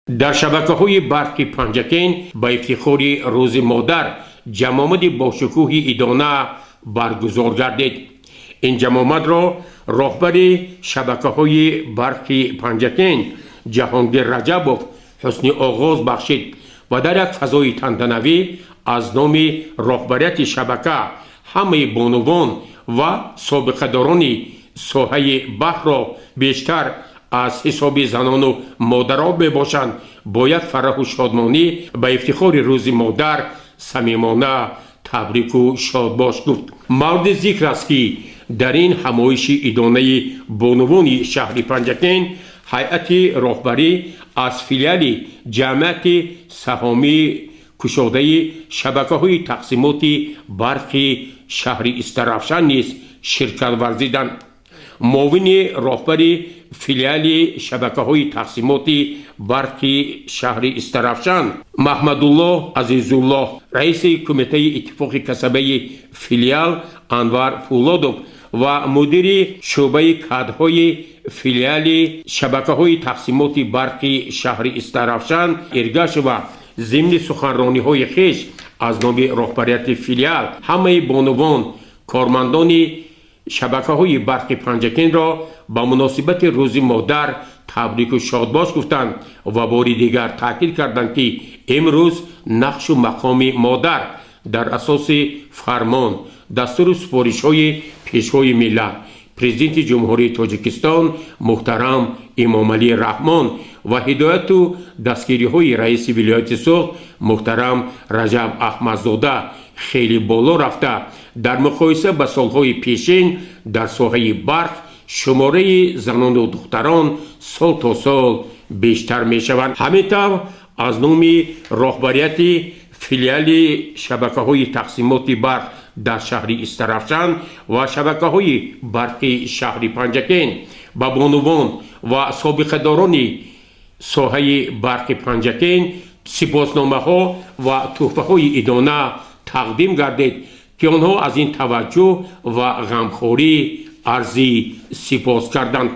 Дар шабакаҳои барқи Панҷакент ба ифтихори Рӯзи модар ҷамъомади бошукӯҳи идона баргузор гардид. Ин ҷамъомадро роҳбари шабакаҳои барқи Панҷакент Ҷаҳонгир Раҷабов ҳусни оғоз бахшид ва дар як фазои тантанавӣ аз номи роҳбарияти шабака ҳамаи бонувон ва собиқадорони соҳаи барқро, бештар аз ҳисоби занону модарон мебошанд, бо як фараҳу шодмонӣ ба ифтихори Рӯзи модар самимона табрику шодбош гуфт. Мавриди зикр аст, ки дар ин ҳамоиши идонаи бонувони шаҳри Панҷакент ҳайати роҳбарӣ аз филиали ҷамъияти саҳомии кушодаи шабакаҳои тақсимоти барқи шаҳри Истаравшан низ ширкат варзиданд. Муовини роҳбари филиали шабакаҳои тақсимоти барқи шаҳри Истаравшан Маҳмадуллоҳ Азизуллоҳ, раиси кумитаи иттифоқи касабаи филиал Анвар Фулодов ва мудири шӯъбаи кадрҳои филиали шабакаҳои тақсимоти барқи шаҳри Истаравшан Эргашева зимни суханрониҳои хеш аз номи роҳбарияти филиал ҳамаи бонувон, кормандони шабакаҳои барқи Панҷакентро ба муносибати Рӯзи модар табрику шодбош гуфтанд ва бори дигар таъкид карданд, ки имрӯз нақшу мақоми модар дар асоси фармон, дастуру супоришҳои Пешвои миллат, Президенти Ҷумҳурии Тоҷикистон муҳтарам Эмомалӣ Раҳмон ва ҳидояту дастгириҳои раиси вилояти Суғд муҳтарам Раҷаб Аҳмадзода хеле боло рафта, дар муқоиса ба солҳои пешин дар соҳаи барқ шумораи занону духтарон сол то сол бештар мешаванд. Ҳамин тавр, аз номи роҳбарияти филиали шабакаҳои тақсимоти барқ дар шаҳри Истаравшан ва шабакаҳои барқи шаҳри Панҷакент ба бонувон ва собиқадорони соҳаи барқи Панҷакент сипосномаҳо ва тӯҳфаҳои идона тақдим гардид, ки онҳо аз ин таваҷҷӯҳ ва ғамхорӣ арзи сипос карданд.